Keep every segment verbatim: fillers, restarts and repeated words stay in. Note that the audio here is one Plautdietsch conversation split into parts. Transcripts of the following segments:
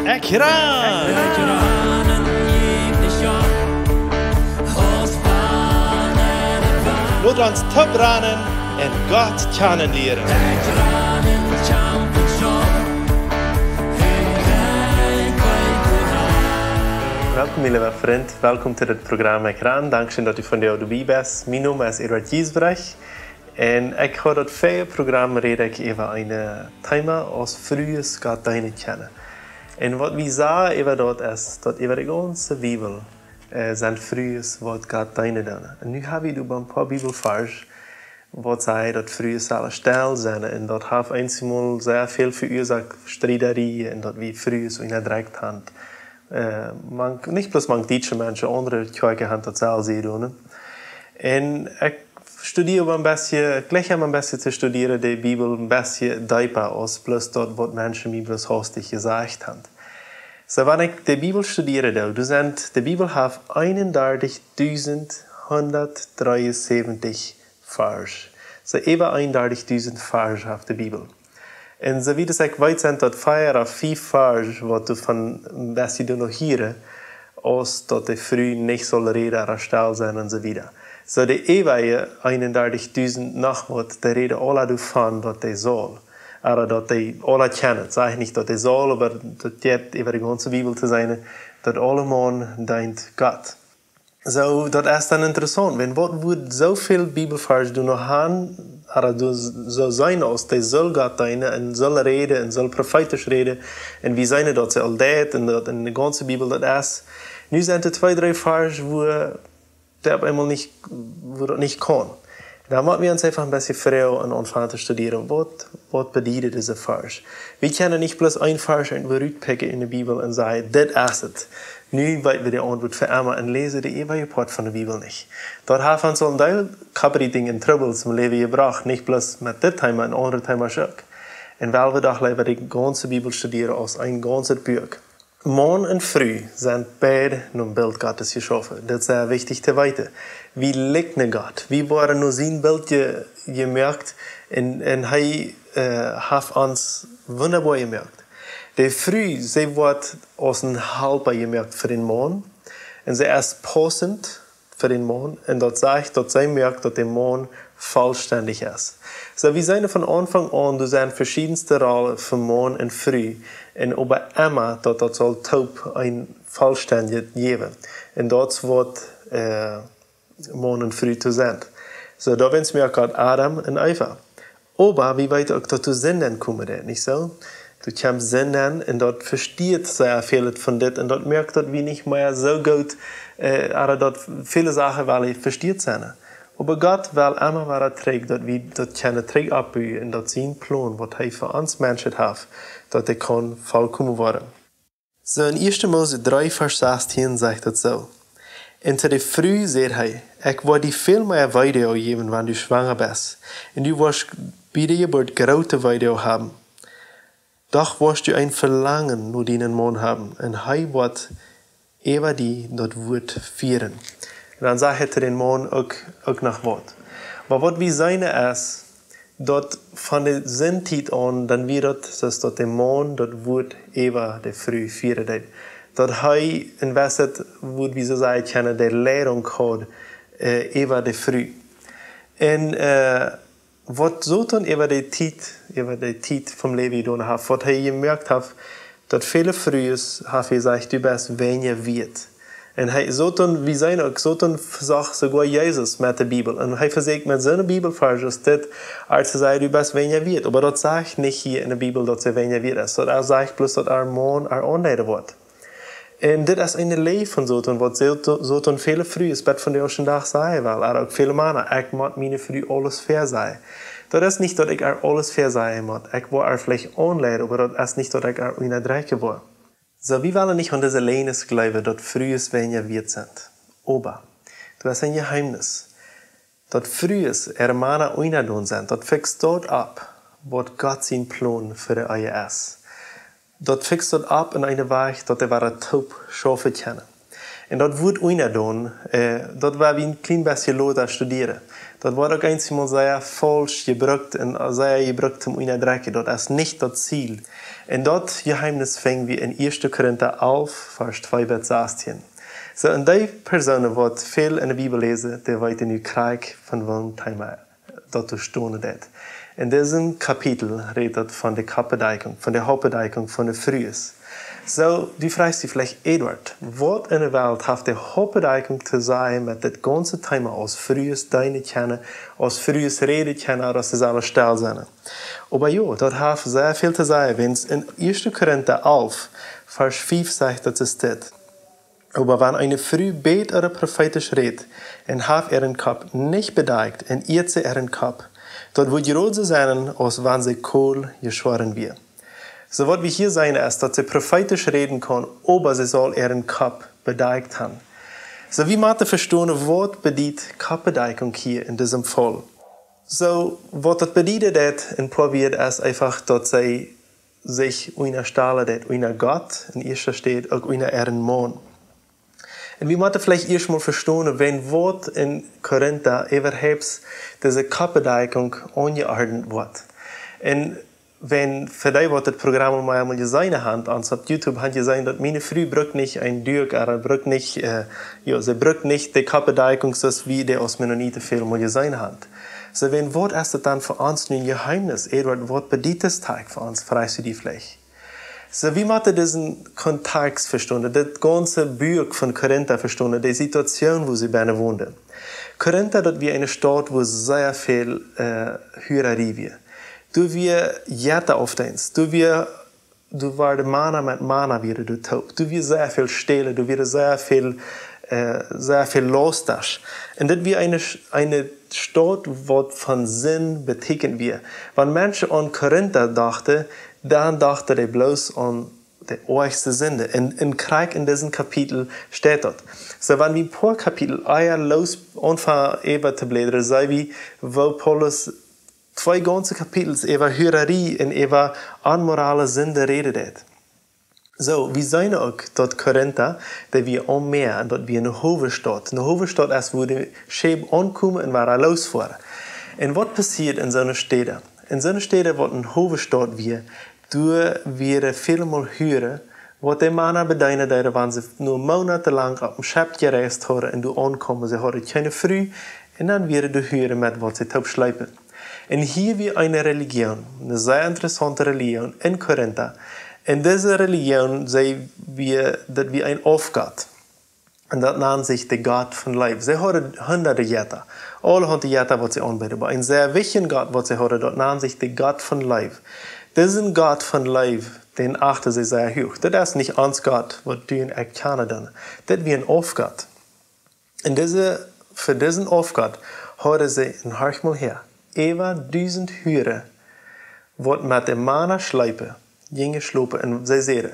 Ekj ran! Lot ons toop ranen un Gott kjanen lieren. Welkom, mien leewa Frint. Welkom to dit Program Ekj ran. Dankscheen, daut du vondoag doabie best. Mien Nomen es Eduard Giesbrecht. Un ekj hab daut väaje Program räd ekj äwa een Thema aus Frues Gott deenen kjennen. Un waut wie sajen äwa daut es, daut äwa de gaunze Bibel, äh, sent Frues waut Gott deenen doonen. Un nu hab wie doa een poa Bibelvarsch, waut sajen daut Frues sellen stell sennen. Un daut haft eenjemol sea väl veuasoakt Striederie un daut wie Frues unjadrekjt haben. Äh, mank, nich bloos mank dietsche Menschen, aundre Kjoakjen haben daut selfst jedonen. Un ekj studia oba een bät, jlikj mie een bät to studieren, de Bibel een bät deepa aus bloos daut waut Menschen mie bloos haustich jesajcht haben. Soo, wan ekj de Bibel studieren doo, dan sent, de Bibel haft eenundartichtausendhundatdreiunsäwentich Varsch. Soo, äwa eenundartichtausend Varsch haft de Bibel. Un soo wiet aus ekj weet, sent daut vea ooda fief Varsch, waut du von een bät doa noch hieescht, aus daut de Fru nich saul räden ooda stell sennen un soo wieda. Soo de äwaje eenundartichtausend noch waut, dee räden aula doavon, daut dee saul. Ooda daut dee aula kjennen. Saj nich, daut dee saul, oba daut jeit äwa de gaunze Bibel to sennen, daut aule Maun deent Gott. Soo, daut es dan interessaunt, wan waut woat soo väl Bibelvarsch doa noch han, ooda doa soo sennen aus dee saul Gott deenen un saul räden un saul profeetisch räden, un wie seenen daut see aul deed un daut en de gaunze Bibel daut es. Nu sent doa twee, dree Varsch, wua dee opp eemol nich, wua daut nich kaun. Dan motten wie ons eefach een bät froagen un aunfangen to studieren, waut, waut bedieden dise Varsch? Wie kjennen nich bloos een Varsch irjentwua rutpikjen en de Bibel un sajen, dit es et. Nu weeten wie de Auntwuat fa emma un läsen de äwaje Poat von de Bibel nich. Daut haft ons aul een Deel Kopprietinj un Trubbels em Läwen jebrocht, nich bloos met dit Thema, een aundret Thema uk. Un well wie doch leewa de gaunze Bibel studieren aus een gaunzet Buak. Maun un Fru sent beid nom Bilt Gottes jeschaufen. Daut es sea wichtich to weeten. Wie likjnen Gott. Wie woaren no sien Bilt je-, jemoakt un, un hee, äh, haft ons wundaboa jemoakt. De Fru, see woat aus een Halpa jemoakt fa dän Maun. Un see es paussent fa dän Maun. Un daut sajcht, daut see moakt, daut de Maun vollstendich es. Soo, wie seenen von Aunfank aun, doa sent veschiedenste Rollen fa Maun un Fru. Un oba emma, daut, daut saul toop een vollstendjet jäwen. Un daut es waut, äh, Maun un Fru to sennen. Soo, doawäajen moakt Gott Adam un Eva. Oba wie weeten uk, daut doa Sind nenkomen deed, nich soo? Doa kjemt Sind nen un daut vestieet sea väl von dit un daut moakt, daut wie nich mea soo goot, äh, ooda daut väle Sachen woaren vestieet sennen. Oba Gott well emma wada trigj, daut wie daut kjennen trigj oppbuen un daut sien Plon, waut hee fa ons Menschen haft, daut dee kaun vollkomen woaren. Soo en Ieeschte Mose dree Varsch sastieen sajcht daut soo. Un to de Fru säd hee: Ekj woa die väl mea Weedoag jäwen, wan du schwanga best. Un du woascht bie de Jeburt groote Weedoag haben. Doch woascht du een Velangen no dienen Maun haben, un hee woat äwa die daut Wuat fieren. Un dan sajcht hee to dän Maun uk, uk noch waut. Oba waut wie seenen es, daut von de Sindtiet aun, dan wia daut, daut de Maun daut Wuat äwa de Fru fieren deed. Daut hee, un waut et, wudd wie soo sajen kjennen, de Leidunk haud, äh, äwa de Fru. Un, äh, waut Soton äwa de Tiet, äwa de Tiet vom Läwen jedonen haft, waut hee jemoakt haft, daut väle Frues haft jesajcht, du best wenja wieet. Un hee, Soton, wie seenen uk, Soton vesocht soogoa Jesus met de Bibel. Un hee vesäkjt met soone Bibelvarsch aus dit, aus to sajen, du best wenja wieet. Oba daut sajcht nich hia en de Bibel, daut see wenja wieet es. Daut sajcht bloos, daut äa Maun äa aunleiden woat. Un dit es eene Lia von Soton, waut Soton, Soton väle Frues bat vondoag dän Dach sajen well, ooda uk väle Mana, ekj mott miene Fru aules väasajen. Daut es nich, daut ekj äa aules väasajen mott. Ekj woa äa veleicht aunleiden, oba daut es nich, daut ekj äa unjadrekjen woa. Soo, wie wellen nich aun dise Liens jleewen, daut Frues wenja wieet sent. Oba, daut es een Jeheemnis. Daut Frues äare Mana unjadon sent, daut fixt daut opp, waut Gott sien Plon fa de Ehe es. Daut fixt daut opp en eene Wies, daut dee wada toop schaufen kjennen. Un daut Wuat unjadon, äh, daut woa wie een kjlien bät lota studieren. Daut woat uk eenjemol sea faulsch jebrukt un sea jebrukt om unjadrekjen. Daut es nich daut Ziel. Un daut Jeheemnis finj wie en Ieeschte Korinta alf, Varsch twee bat sastieen. Soo, un dee Persoonen waut väl en de Bibel läsen, dee weeten nu krakjt von waut Thema daut doa stonen deit. En disem Kapitel rät daut von de Koppbedakjunk, von de Haupt-Bedakjunk von de Frues. Soo, du frajchst die veleicht, Eduard, waut en de Welt haft de Haupt-Bedakjunk to sajen met dit gaunze Thema, aus Frues deenen kjennen, aus Frues räden kjennen, daut see sellen stell sennen? Oba jo, daut haft sea väl to sajen, wiels en Ieeschte Korinta alf, Varsch fief sajcht, daut es dit: Oba wan eene Fru bät ooda profeetisch rät un haft äaren Kopp nich bedakjt un ieet see äaren Kopp, daut woat jrod soo sennen, aus wan see kolt jeschoaren wia. Soo waut wie hia seenen es, daut see profeetisch räden kaun, oba see saul äaren Kopp bedakjt haben. Soo, wie motten vestonen, waut bediet Koppbedakjunk hia en disem Faul. Soo, waut daut bedieden deit, en poa Wieed, es eefach, daut see sikj unjastalen deit, unja Gott, en ieeschte Städ uk unja äaren Maun. Un wie motten veleicht ieescht mol vestonen, wan waut en Korinta äwahaupt dise Koppbedakjunk aunjeordent woat. Un wan fa dee waut daut Program mol emol jeseenen haben, ons opp YouTube haben jeseenen, daut miene Fru brukt nich een Duak, ooda brukt nich, äh, jo, see brukt nich de Koppbedakjunk, soo aus wie dee aus Mennoniten väl mol jeseenen haben. Soo, wan waut es daut dan fa ons nu een Jeheemnis? Eduard, waut bediet daut fa ons, frajchst du die veleicht? Soo, wie motten disen Kontext vestonen, dit gaunze Buak von Korinta vestonen, de Situation, wua see bennen wonden. Korinta, daut wia eene Staut, wua sea väl, äh, Hurarie wia. Doa wia Jettaufdeenst, doa wia, doa wieren Mana met Mana wieren doa toop. Doa wia sea väl Stälen, doa wieren sea väl, äh, sea väl Laustasch. Un dit wia eene, eene Staut, waut von Sind betieekjent wia. Wan Menschen aun Korinta dochten, dan dochten dee bloos aun de oajchste Sind. Un, un krakjt en disem Kapitel steit daut. Soo, wan wie een poa Kapitel ea loos aunfangen äwa to bläden, seenen wie, woo Paulus twee gaunze Kapitels äwa Hurarie un äwa onmorale Sind räden deit. Soo, wie seenen uk, daut Korinta, dee wia aum Mäa, un daut wia eene Howestaut. Eene Howestaut es, wua de Schäp aunkomen un wada loosfoaren. Un waut passieet en soone Städen? En soone Städen, waut eene Howestaut wia, doa wieren väl mol Huren, waut de Mana bedeenen deeden, wan see nu monatelang opp een Schepp jereist hauden un doa aunkamen. See hauden kjeene Fru, un dan wieren doa Huren, met waut see toop schleepen. Un hia wia eene Religion, eene sea interessaunte Religion en Korinta. Un dise Religion, see wia, daut wia een Aufgott. Un daut nand sikj de Gott von Leew. See hauden hundade Jetta. Aulahaunt Jetta, waut see aunbeeden. Oba een sea wichtja Gott, waut see hauden, daut nand sikj de Gott von Leew. Disen Gott von Leew, dän achten see sea huach. Daut es nich ons Gott, waut du un ekj kjanen doonen. Daut wia een Aufgott. Un dise, fa disen Aufgott hauden see, un horch mol häa, äwa dusent Huren, waut met de Mana schleepen, jinjen schlopen, un see säden,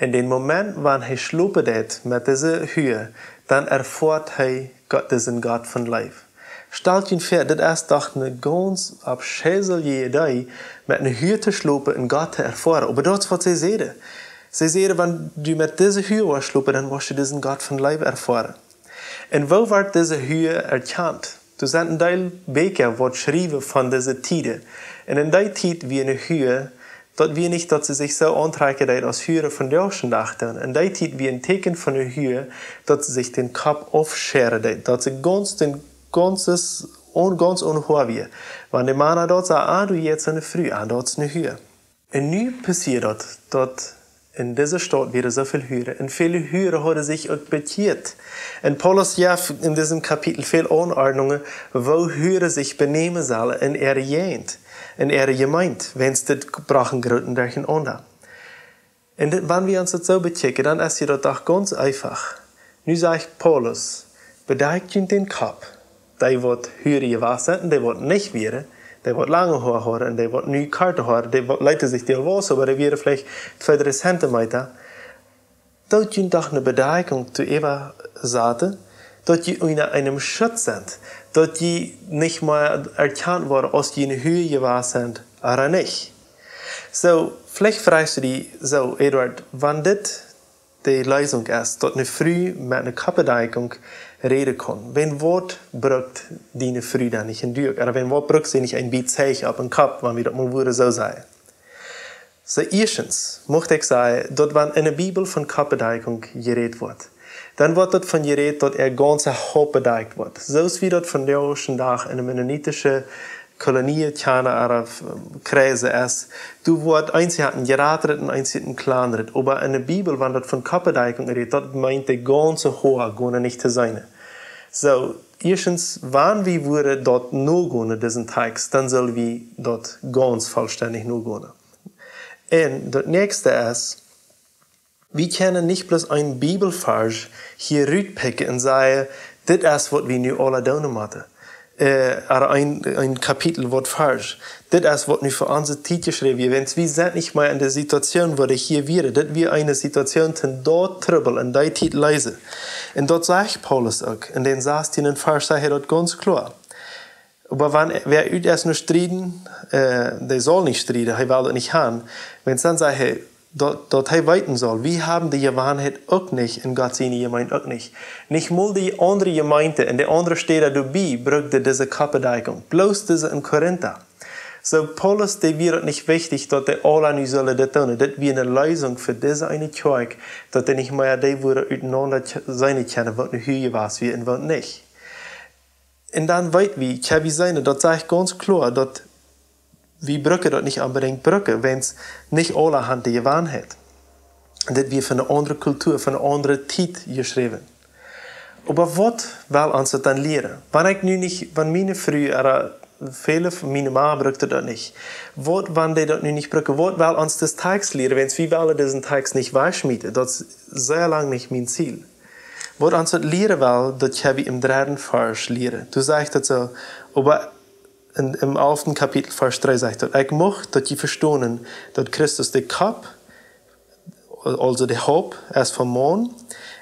en dän Moment, wan hee schlopen deed met dise Hua, dan erfoat hee Gott, disen Gott von Leew. Stalt junt väa, dit es doch eene gaunz aufscheilje Idee, met eene Hua to schlopen un Gott to erfoaren. Oba daut es, waut see säden. See säden, wan du met dise Hua woascht schlopen, dan woascht du disen Gott von Leew erfoaren. Un woo woat dise Hua erkjant? Doa sent een Deel Bieekja, waut schriewen von dise Tieden. Un en dee Tiet wia eene Hua, daut wia nich, daut see sikj soo auntrakjen deed, aus Huren vondoag dän Dach doonen. En dee Tiet wia een Tieekjen von eene Hua, daut see sikj dän Kopp aufscheren deed. Daut see gaunz, dän gaunzes, on, gaunz one Hoa wia. Wan de Mana daut sagen, ah, du best eene Fru, ah, daut es eene Hua. Un nu passieet daut, daut en dise Staut wieren soo väl Huren. Un väle Huren hauden sikj uk bekjieet. Un Paulus jeft en disem Kapitel väl Aunordnungen, woo Huren sikj benämen sellen en äare Jäajent, en äare Jemeent, wiels dit brocht een grooten Derchenaunda. Un dit, wan wie ons daut soo bekjikjen, dan es daut doch gaunz eefach. Nu sajcht Paulus, bedakjt junt dän Kopp. Dee waut Huren jewast sent, un dee waut nich wieren, dee waut lange Hoa hauden, un dee waut nu korte Hoa, dee waut leeten sikj deel waut, oba dee wieren veleicht twee, dree Zentimeter. Doot junt doch eene Bedakjunk to äwasaten, daut jie unja eenen Schutz sent, daut jie nich mea erkjant woaren, aus jie eene Hua jewast sent, ooda nich. Soo, veleicht frajchst du die soo, Eduard, wan dit de Leesunk es, daut eene Fru met eene Koppbedakjunk räden kaun. Wäajen waut brukt diene Fru dan nich een Dach? Ooda wäajen waut brukt see nich een Bät Zeich opp äa Kopp, wan wie daut mol wudden soo sajen? Soo, ieeschtens mucht ekj sajen, daut wan enne Bibel von Koppbedakjunk jerät woat, dan woat doavon jerät, daut äa gaunza Haupt bedakjt woat. Soo aus wie daut vondoag dän Dach enne mennonitische Kolonie, Tjana, Arab, Kreise es, doa woat eent jehaut een jratret un eent een kjlanret. Oba enne Bibel, wan daut von Koppbedakjunk rät, daut meent de gaunze Hoa gonen nich to seenen. Soo, ieeschtens, wan wie wudden daut nogonen, disen Tekst, dan sellen wie daut gaunz vollstendich nogonen. Un daut näakjste es, wie kjennen nich bloos een Bibelvarsch hia rutpikjen un sajen, dit es waut wie nu aula doonen motten. Äh, ooda een, een Kapitel, waut Varsch. Dit es waut nu fa onse Tiet jeschräwen wia. Wäajen wie sent nich mea enne Situation, woo dee hia wieren. Dit wia eene Situation, toom daut Trubbel en dee Tiet leesen. Un daut sajcht Paulus uk. En dän sastienden Varsch sajcht hee daut gaunz kloa. Oba wan wäa ut es nu strieden, äh, dee saul nich strieden, hee well daut nich haben. Wäajen dan sajcht hee, daut, daut hee weeten saul, wie haben de Jewanheit uk nich un Gott siene Jemeent uk nich. Nich mol de aundre Jemeenten en de aundre Städen doabie brukten dise Koppbedakjunk. Bloos dise en Korinta. Soo, Paulus, dee wia daut nich wichtich, daut dee aula nu sellen dit doonen. Dit wia eene Leesunk fa dise eene Kjoakj, daut dee nich mea dee wudden utenaunda kj-, seenen kjennen, waut nu hia jewast wia un waut nich. Un dan weet wie, kjenn wie seenen, daut sajcht gaunz kloa, daut wie brucken daut nich onbedinjt brucken, wäajen nich aula haben de Jewanheit. Dit wia von eene aundre Kultua, von eene aundre Tiet jeschräwen. Oba waut well ons daut dan lieren? Wan ekj nu nich, wan miene Fru, ooda väle von miene Mama brukt daut nich. Waut, wan dee daut nu nich brucken? Waut well ons dis Tekst lieren? Wäajen wie wellen disen Tekst nich wajchschmieten. Daut es sea lang nich mien Ziel. Waut ons daut lieren well, daut hab wie em dredden Varsch lieren. Doa sajcht daut soo, oba en, em alften Kapitel, Varsch dree sajcht daut: Ekj mucht, daut jie vestonen, daut Christus de Kopp, aulsoo de Haupt, es vom Maun,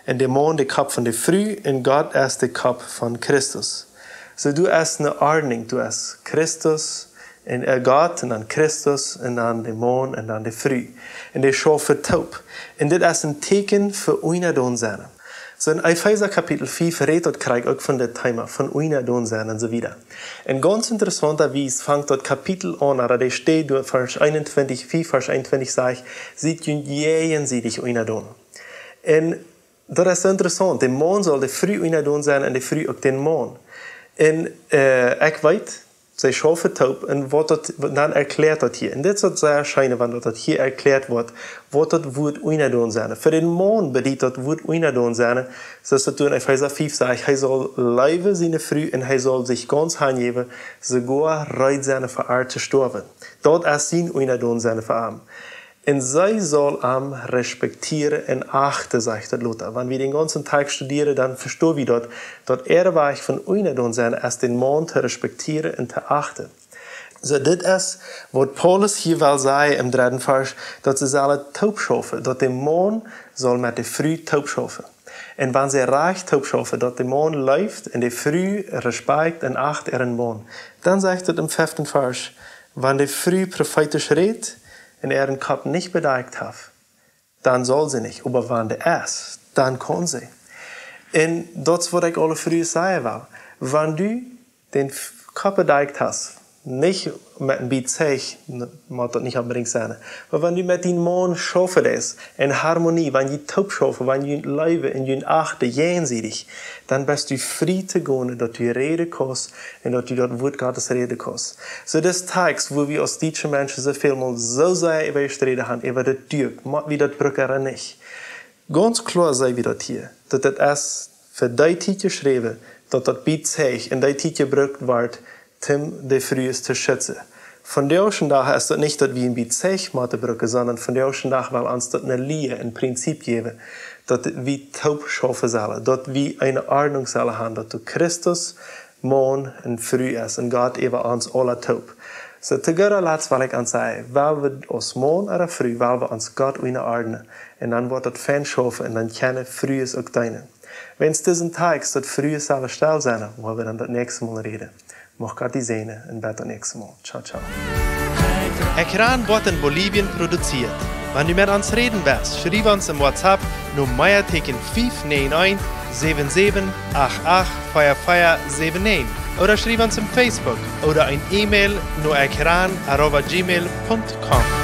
un de Maun de Kopp von de Fru, un Gott es de Kopp von Christus. Soo, doa es eene Ordnunk, doa es Christus, un, äh, Gott, un dan Christus, un dan de Maun, un dan de Fru. Un dee schaufen toop. Un dit es een Tieekjen fa unjadon sennen. Soo en Efeesa Kapitel fief rät daut krakjt uk von dit Thema, von unjadon sennen un soo wieda. Un gaunz interessaunta Wies fangt daut Kapitel aun, ooda dee steit doa, Varsch eenuntwintich, fief, Varsch eenuntwintich sajcht: Siet junt jäajensiedich unjadon. Un daut es soo interessaunt. De Maun saul de Fru unjadon sennen un de Fru uk dän Maun. Un, äh, ekj weet, see schaufen toop un waut daut, dan erkjläat daut hia. Un dit es daut sea scheene, wan daut, daut hia erkjläat woat, waut daut Wuat unjadon sennen. Fa dän Maun bediet daut Wuat unjadon sennen, soo aus daut doa en Efeesa fief sajcht, hee saul leewen siene Fru un hee saul sikj gaunz hanjäwen, soogoa reed sennen fa äa to stoawen. Daut es sien unjadon sennen fa am. Un see saul am respektieren un achten, sajcht daut lota. Wan wie dän gaunzen Tekst studieren, dan vestonen wie daut, daut äa Wajch von unjadon sennen es, dän Maun to respektieren un to achten. Soo, dit es waut Paulus hia well sajen em dredden Varsch, daut see sellen toop schaufen, daut de Maun saul met de Fru toop schaufen. Un wan see rajcht toop schaufen, daut de Maun leeft un de Fru respekt un acht äaren Maun, dan sajcht et em feften Varsch: Wan de Fru profeetisch rät un äaren Kopp nich bedakjt haft, dan saul see nich, oba wan dee es, dan kaun see. Un daut es waut ekj aule Frues sajen well. Wan du dän F-, Kopp bedakjt hast, nich met een Bät Zeich, n-, mott daut nich onbedinjt sennen, oba wan du met dien Maun schaufen deist en Harmonie, wan jie toop schaufen, wan jie junt leewen un junt achten jäajensiedich, dan best du frie to gonen, daut du räden kaust un daut du daut Wuat Gottes räden kaust. Soo, dis Tekst, wua wie aus dietsche Menschen soo väl mol soo sea äwa jesträden haben, äwa daut Duak, mott wie daut brucken ooda nich. Gaunz kloa seenen wie daut hia, daut daut es fa dee Tiet jeschräwen, daut daut Bät Zeich en dee Tiet jebrukt wort, om de Frues to schutzen. Vondoag dän Dach es daut nich, daut wie een Bät Zeich motten brucken, sonda vondoag dän Dach well ons daut eene Lia, een Prinzip jäwen, daut wie toop schaufen sellen, daut wie eene Ordnunk sellen haben, daut doa Christus Maun un Fru es un Gott äwa ons aula toop. Soo, to gooda Latst well ekj ons sajen, well wie aus Maun ooda Fru, well wie ons Gott unjaordnen. Un dan woat daut fein schaufen un dan kjennen Frues uk deenen. Wan disen Tekst daut Frues sellen stell sennen, woa wie dan daut näakjste Mol räden. Mucht Gott die säajnen un bat daut näakjste Mol. Ciao, ciao. Ekran woat en Bolivien produziert. Wan du met ons räden west, schriew ons em WhatsApp no mea Tieekjen fief näajen eent, säwen säwen acht acht, vea vea säwen näajen, ooda schriew ons em Facebook ooda een E-Mail no ekran arroba gmail punkt com.